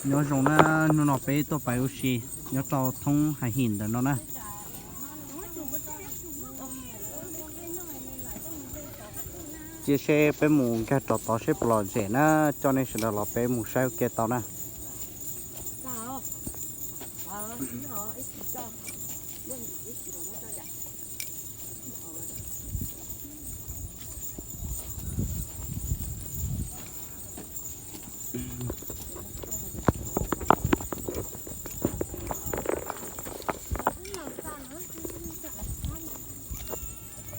Nyob zoo na, hnub no peb tuaj pais ua si nyob rau thoob Hais Him ntawm no na. Cia seb peb mus nkag rov tod seb puas lom zem na, coj nej sawv daws los peb mus saib ua ke tau na.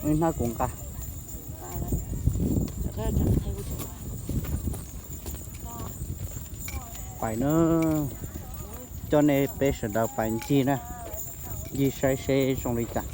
Hnab kuv nqa. Pais na, coj nej peb sawv daws pais ncig na, ncig saib seb zoo li cas.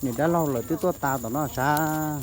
Niam dab laug lawv twb tuaj tas tom no sav.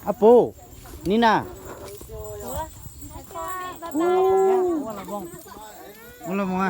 Ab pub, Nina. Ua los mus a.